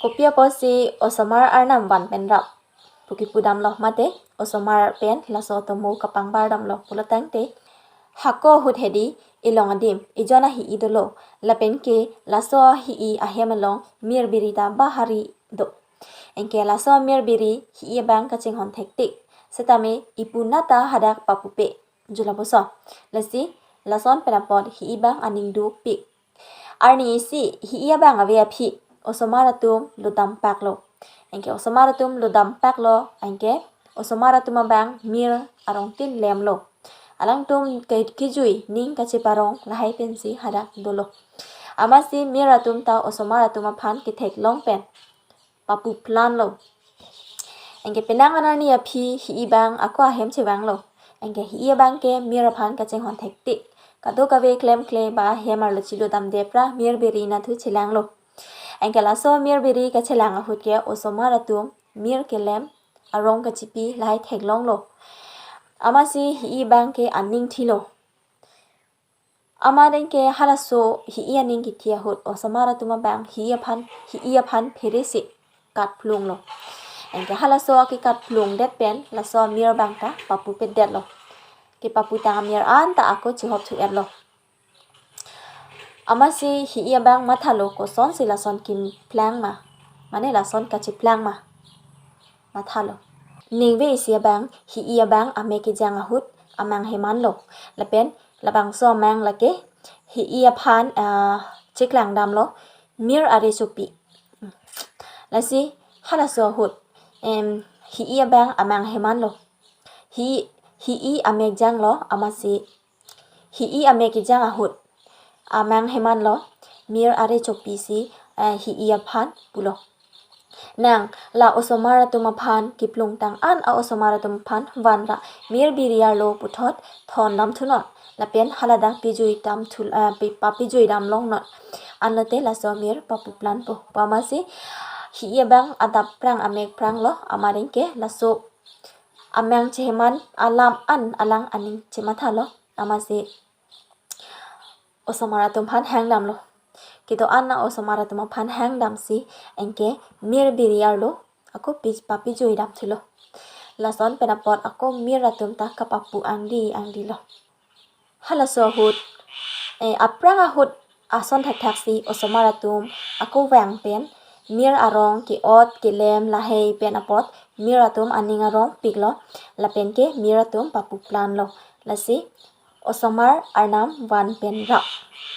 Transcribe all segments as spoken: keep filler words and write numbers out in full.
Kopi apotsi osomar arnam van pen rap pu kipudamlo mate osomar pen laso atomo kapangbar damlo pulo tangte, hako ahut hedi ilong adim ejon ahi-i dolo, lapen ke laso ahi-i ahem along mir biri ta bahari do. Anke laso mir biri hi-i abang kachinghon thektik, setame ipu nata hadak papupe. Jula boso. Lasi lason pen apot hi-i abang aning dukpik. Arni isi hi-i abang ave aphi osomar atum lutdam paklo. Anke osomar atum lutdam paklo, anke osomar atum abang mir arong tin lemlo. Alangtum ke kijui ning kacheparong lahai pensi hadak dolo. Amatsi mir atum ta osomar atum aphan ketheklong pen papu planlo. Anke penang anarni aphi hi-i abang ako ahem chevanglo. Anke hi-i abang ke mir aphan kachinghon thektik. Kadokave klemkle ba ahem arlo chilutdamde pra mir biri nathu chelanglo. Anke laso mir biri kachelang ahut ke osomar atum mir kelem arong kachipi lahai theklonglo. Amatsi hi-i abang ke aning thilo. Amat anke halaso hi-i aning kithi ahut osomar atum abang hi-i aphan, hi-i aphan pheresi katplunglo. Anke halaso akekat plungdet pen laso amir abang ta papupedetlo. Kepapu tang amir anta ako chihop thu-etlo. Amatsi hi-i abang mathalo kosonsi lason kimplang ma, mane lason kachiplang ma, mathalo. Ningve isi abang hi-i abang amek kejang ahut amang hemanlo. Lapen labangso amang lake hi-i aphan, ah, chiklang damlo, mir are chopi. Lasi halaso ahut, em, hi-i abang amang hemanlo. Hi, hi-i amek janglo, amatsi hi-i amek kejang ahut amang hemanlo, mir are chopisi, eh, hi-i aphan pulo, nang la osomar atum aphan kiplung tang an a osomar atum aphan vanra mir biri arlo puthot thondam thunon. Lapen haladak pijui dam thul, eh, pi-, papijui damlongnon. Anlote laso amir papu planpo. Pu amatsi hi-i abang adap prang amek pranglo, amat anke laso amang cheheman alam an alang aning chemathalo. Amatsi osomar atum aphan hangdamlo. Kedo-an a osomar atum aphan hangdamsi anke mir biri arlo ako pi-, papijui dam thulo. Lason pen apot ako mir atum ta kapapu angdi angdilo. Halaso ahut, eh, aphrang ahut ason thakthaksi osomar atum ako vang pen mir arong ke-ot kelem lahai pen apot mir atum aning arong piklo, lapen ke mir atum papu planlo. Lasi osomar arnam van pen rap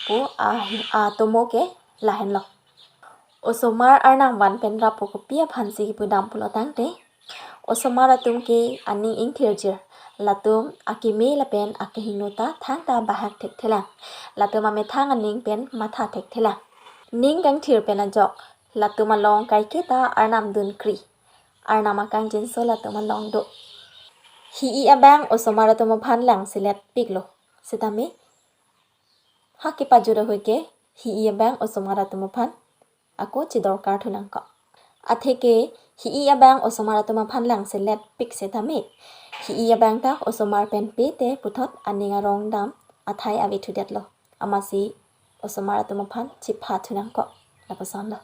pu a, atomo ke lahenlo. Osomar arnam van pen rap pu kopi aphansi kipudam pulo tangte, osomar atum ke aning ingthirjir, latum akeme lapen akehingno ta thangta bahak thekthelang, latum amethang aning pen matha thekthelang. Ning kangthir pen ajok latum along kaiketa arnam dunkri, arnam akangjinso latum along do. Hi-i abang osomar atum aphan langselet piklo. Setame ha kepajut ahut ke hi-i abang osomar atum aphan ako chidorkar thunangkok. Atheke hi-i abang osomar atum aphan langselet pik setame, hi-i abang ta osomar pen pete puthot aning arong dam athai ave thudetlo. Amatsi osomar atum aphan chipha thunangkok. Lapusonlo.